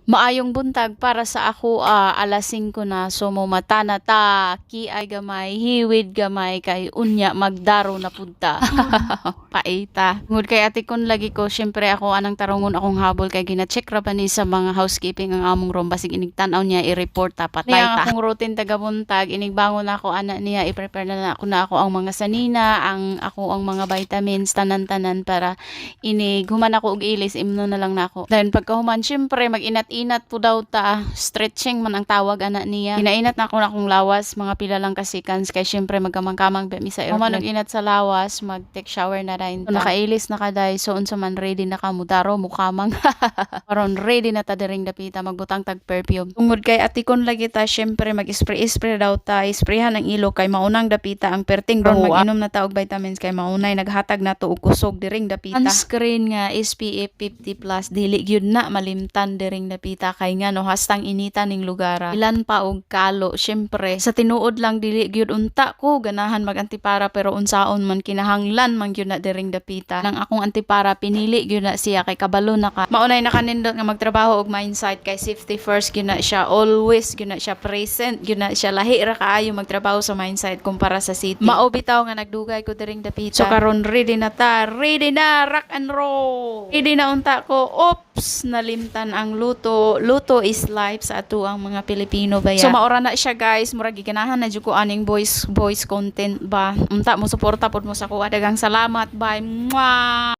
Maayong buntag para sa ako, alas 5 na, so mata na ta, kiay gamay, hiwid gamay kay unya magdaro na pud ta. Paita. Tungod kay atikon lagi ko, syempre ako anang tarungon akong habol kay gina-check ra ba ni sa mga housekeeping ang among room, basig inig tan-aw niya i-report ta, patay ta. Akong routine taga buntag, inig bangon ako ana niya, i-prepare na na ako ang mga sanina, ang ako ang mga vitamins, tanan-tanan para inig human ako og ilis, imno na lang nako. Then pagkahuman, syempre mag-inat-inat po daw ta, stretching man ang tawag ana niya. Ginainat na ako na akong lawas, mga pila lang ka seconds kay syempre magkamang-kamang ba mi sa airplane. Human og inat sa lawas, mag take shower na rin ta. Nakailis na kaday, so unsa man, ready na ka mudaro mukamang. Karon ready na ta diring dapita, magbutang tag perfume. Tungod kay atikon lagi ta, syempre mag-spray-spray daw ta, isprayhan ang ilo kay maunang dapita ang perting ron, mag-inom na ta og vitamins kay maunay naghatag nato og kusog diring dapita. Sunscreen nga SPF 50+, dili gyud na malimtan diring dapita kay nga no hastang inita ning lugar. Ilan pa og kalo, syempre sa tinuod lang dili gyud unta ko ganahan mag antipara, pero unsaon man, kinahanglan man gyud na diring dapita. Nang akong antipara, pinili gyud na siya kay kabalo na ka. Maunay nakanindot nga magtrabaho og mindset kay safety first gyud na siya, always gyud na siya present gyud na siya. Lahi ra kaayo magtrabaho sa mindset kumpara sa city. Mao bitaw nga nagdugay ko diring dapita. So karon ready na ta, ready na, rock and roll. Ready na unta ko. Oops, nalimtan ang luto. Luto is life sa ato ang mga Pilipino baya. So maora na siya, guys, murag giganahan na jud ko aning voice voice content ba. Unta mo suporta pod mo sa kuha. Daghang salamat. Bye. Mwah!